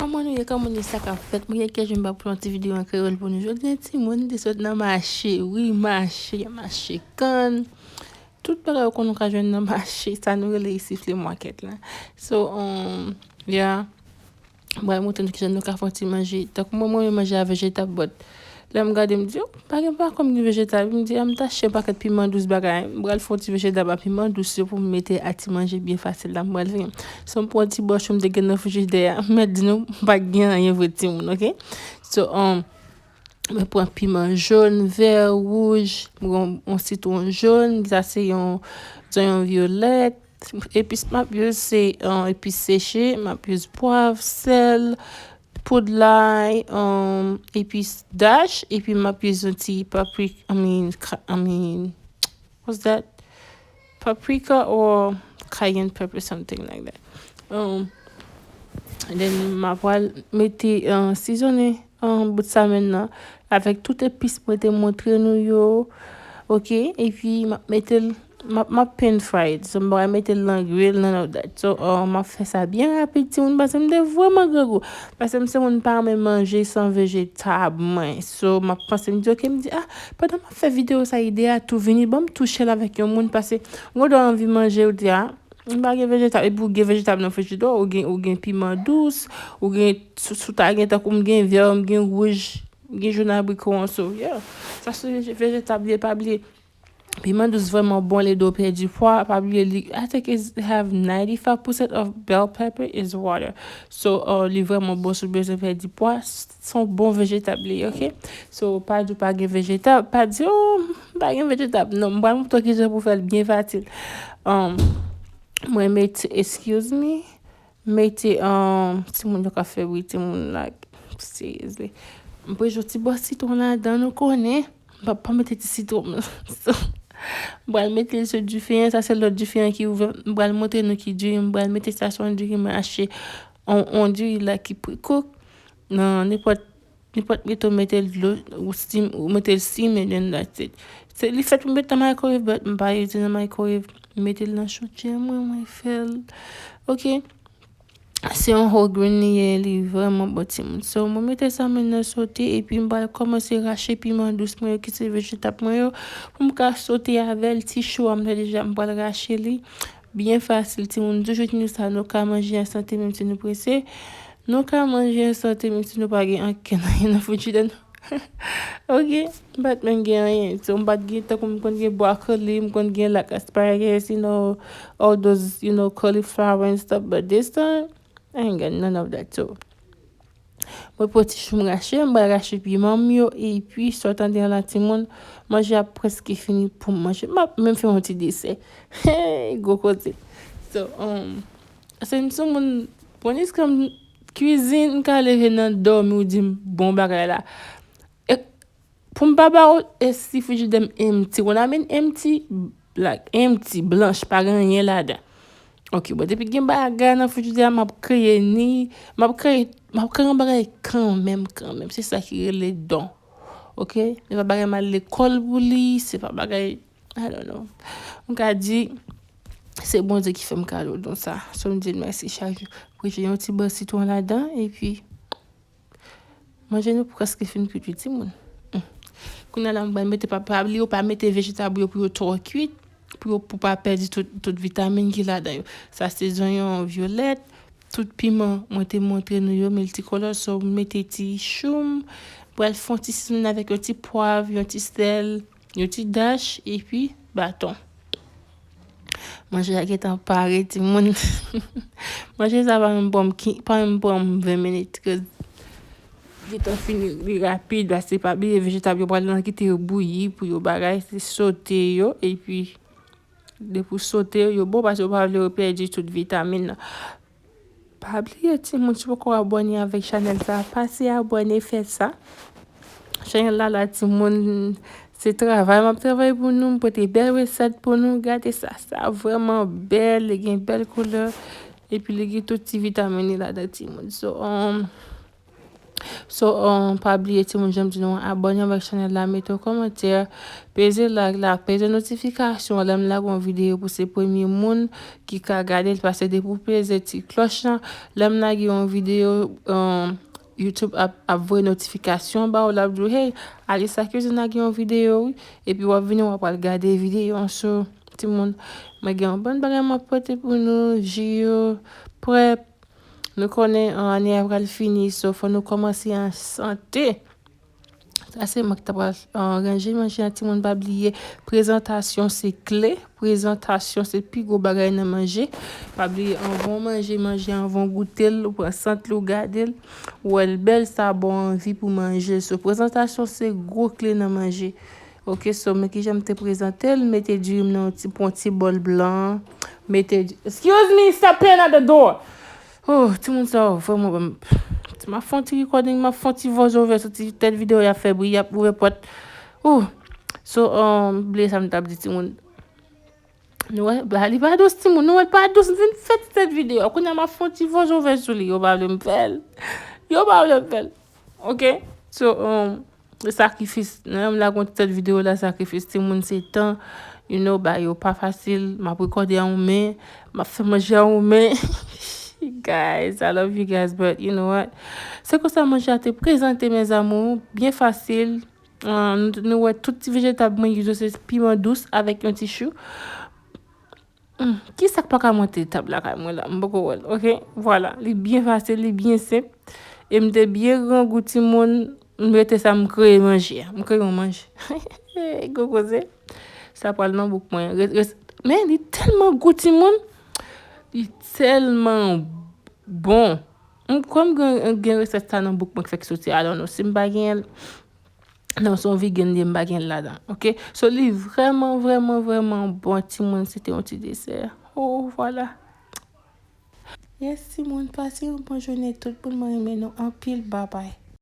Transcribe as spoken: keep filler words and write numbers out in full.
Kòman nou ye? Kòman nou ye? Sa k ap fèt? Mwen gen kè jwenn pa pou yon ti videyo an kreyòl pou nou jodi a, timoun. M te sot nan mache, wi, mache, mache kann. Tout bagay ou konn ou ka jwenn nan mache, sa nou rele isi flea market la. So, um, yeah. Mwen montre nou kijan nou ka fè yon ti manje. Tankou mwen, mwen manje a vejetab, but lè m gade, m di, oh, pa gen pa kòm gen vejetab. M di, a, m ta achte yon pakèt piman dous bagay. M pral fè yon ti vejetab a piman dous yo pou m mete a ti manje byen fasil la. M pral vini. So, m pran ti bòch m te gen nan frijidè a. M mèt di nou, m pa gen anyen vre, timoun, oke? So, um, mwen pran piman jòn, vè, wouj, m pran yon sitwon jòn, sa se yon zonyon vyolèt, epis m ap use se, um, epis seche, m ap use pwav, sèl, poud lay, um, epis dash, epi m ap use yon ti paprik, I mean, cra- I mean, what's that? Paprika or cayenne pepper, something like that. Um, and then m ap pral mete, uh, sizonnen, uh, bout salmon nan avèk tout epis mwen te montre nou yo. Oke, epi m ap mete l, m ap, m ap pan fry it. So, m pa mete l nan grill, none of that. So, uh, m ap fè sa byen rapid, timoun, paske m te vrèman grangou. Paske m se moun pa renmen manje san vejetab mwen. So, m ap panse, m di, oke, m di, ah, pandan m ap fè videyo sa, ide a tou vini, ban m touche l avèk yon moun, paske mwen dwe anvi manje, ou di, ah, m pa gen vejetab, epi ou gen vejetab nan frijidè, ou gen, ou gen piman dous, ou gen, si, si w ta gen tankou m gen vè, m gen wouj, m gen jòn abriko an, so, yeah. Sa se veje- vejetab li ye, pa bliye. Piman dous vrèman bon, l ede w pèdi pwa, pa bliye li, I think it have ninety-five percent of bell pepper is water. So, uh, li vrèman bon si w bezwen pèdi pwa, s- se yon bon vejetab li ye, oke? So, pa di w pa gen vejetab, pa di, oh, m pa gen vejetab. Non, m pral montre w kijan pou fè l byen fasil. Um, mwen mete, excuse me, mete, um, timoun yo ka fè bri, timoun, like, seriously. M pral jwenn ti bò sitwon ladan, nou konnen. M pa, pa mete ti sitwon. So, m pral mete l sou dife an, sa se lòt dife an ki ouvè. M pral montre nou ki diri, m pral mete sa sou yon diri, mwen achte yon, yon diri la ki pre-cook. Nan nenpòt, nenpòt mete w mete l dlo, ou steam, ou mete l steam and then that's it. Se, li fèt pou mete nan microwave, but m pa use nan microwave. M mete l nan chodyè mwen, mwen fè l. Oke. Se yon whole grain li ye, li vrèman bon, timoun. So, mwen mete sa mwen nan sote, epi m pral kòmanse rache piman dous mwen yo, ki se vejetab mwen yo, pou m ka sote avè l. Ti chou a, m te deja, m pral rache li. Byen fasil, timoun. Toujou di nou sa, nou ka manje an sante, menm si nou prese. Nou ka manje an sante, menm si nou pa gen ankenn anyen nan frijidè nou. Oke, m pa t menm gen anyen. So, m pa t gen, tankou m konn gen brokoli, m konn gen, like, asparagus, you know, all those, you know, cauliflower and stuff. But this time, I ain't got none of that. So, mwen pran ti chou m rache, m pral rache piman m yo, epi sa w tande an la, timoun, manje a prèske fini pou m manje. M ap menm fè yon ti desè. Hey, gwo koze. So, um, se m sou moun, pwonis kan m kwizin, m ka leve nan dòmi, ou di m bon bagay la. E, pou m pa ba w, e si frijidè m empty, when I mean empty, like, empty, blanch, pa gen anyen ladan. Ok, bon, depi gen bagay nan frijidè a, m ap kreye ni, m ap kreye, m ap kreye yon bagay kanmenm, kanmenm. Se sa ki rele don. Ok? Se pa bagay m al lekòl pou li, se pa bagay, I don't know. M ka di, se Bondye ki fè m kado don sa. So, m di l mèsi chak jou. Mwen jwenn yon ti bò sitwon ladan, epi manje nou prèske fin kwit, wi, timoun. Hmm. Kounye a la, m pral mete, pa, pa bliye, ou pa mete vejetab yo pou yo twò kwit, pou yo, pou pa pèdi tout, tout vitamin ki ladan yo. Sa se zonyon vyolèt, tout piman, mwen te montre nou yo, miltikolò, so, m mete ti chou m, pral fè yon ti sizonnen avèk yon ti pwav, yon ti sèl, yon ti dash, epi baton. Manje a gentan pare, timoun. Manje sa pa menm pran m ki-, pa menm pran m ven minit, 'cause gentan fini, li rapid, paske pa bliye vejetab yo pral nan kite yo bouyi pou yo bagay, se sote yo, epi depi w sote yo, yo bon, paske yo pa vle yo pèdi tout vitamin nan. Pa bliye, timoun, si w poko abòne avèk chanèl sa, pase abòne, fè sa. Chanèl la, la, timoun, se travay m ap travay pou nou, m pote bèl resèt pou nou, gade sa, sa vrèman bèl, li gen bèl koulè, epi li gen tout ti vitamin li ladan, timoun. So, um, So, um, pa bliye, timoun, jan m di nou, abòne avèk chanèl la, mete yon kòmantè, peze like la, peze notifikasyon, lè m lage yon videyo pou se premye moun ki ka gade l, paske depi w peze ti klòch lan, lè m lage yon videyo, um, YouTube ap, ap voye notifikasyon ba w, l ap di w, "Hey, Alisa Cuisine lage yon videyo, wi." Epi w ap vini, w ap al gade videyo an. So, timoun, mwen gen yon bann bagay m ap pote pou nou, ji yo, prèp. Nou konnen, an, ane a pral fini, so fò nou kòmanse an sante. Sa se mwen ki ta pral, an, ranje manje an, timoun, pa bliye, prezantasyon se kle. Prezantasyon se pi gwo bagay nan manje. Pa bliye, anvan w manje, manje anvan w goute l, ou pran sant li, ou gade l, ou wè l bèl, sa ba w anvi pou manje. So, prezantasyon se gwo kle nan manje. Ok, so, men kijan m te prezante l, mete diri m nan yon ti, pran yon ti bòl blan, mete, excuse me, stop playing at the door. Oh, timoun sa, oh, vrèman, m ap fè yon ti recording, m ap fè yon ti voice over sou ti tèt videyo y ap fè bri, y ap ouvè pòt. Oh, so, um, bliye sa m t ap di, timoun. Nou wè, ba, li pa dous, timoun. Nou wè, l pa dous. M vin fè ti tèt videyo. Kounye a, m ap fè yon ti voice over sou li. Yo pa vle m fè l. Yo pa vle m fè l. Ok? So, um, sakrifis. Nan m lage yon ti tèt videyo la, sakrifis timoun se tan. You know, ba yo pa fasil. M ap rekòde a yon men. M ap fè manje a yon men. Guys, I love you guys, but you know what? Se konsa manje a te prezante, mes amours. Byen fasil. Ah, nou, nou wè tout ti vejetab mwen yo, se piman dous avèk yon ti chou. Hmm, ki sa k pa ka monte tab lakay mwen la? M poko wè l, ok? Vwala, li byen fasil, li byen senp. E m te byen grangou, timoun, m rete sa, m kreye manje a. M kreye yon manje. Gwo koze. Sa pral nan bouk mwen. Re-, res-, men li tèlman gou, timoun. Li tèlman bon. M, kòm gen, gen resèt sa nan bouk mwen k fèk soti, I don't know. Si m pa genyen l, non, se yon vegan li ye, m pa gen l ladan, ok? So, li vrèman, vrèman, vrèman bon, timoun, se te yon ti desè. Oh, vwala. Yes, timoun, pase yon bon jounen tout moun, mwen renmen nou anpil, babay.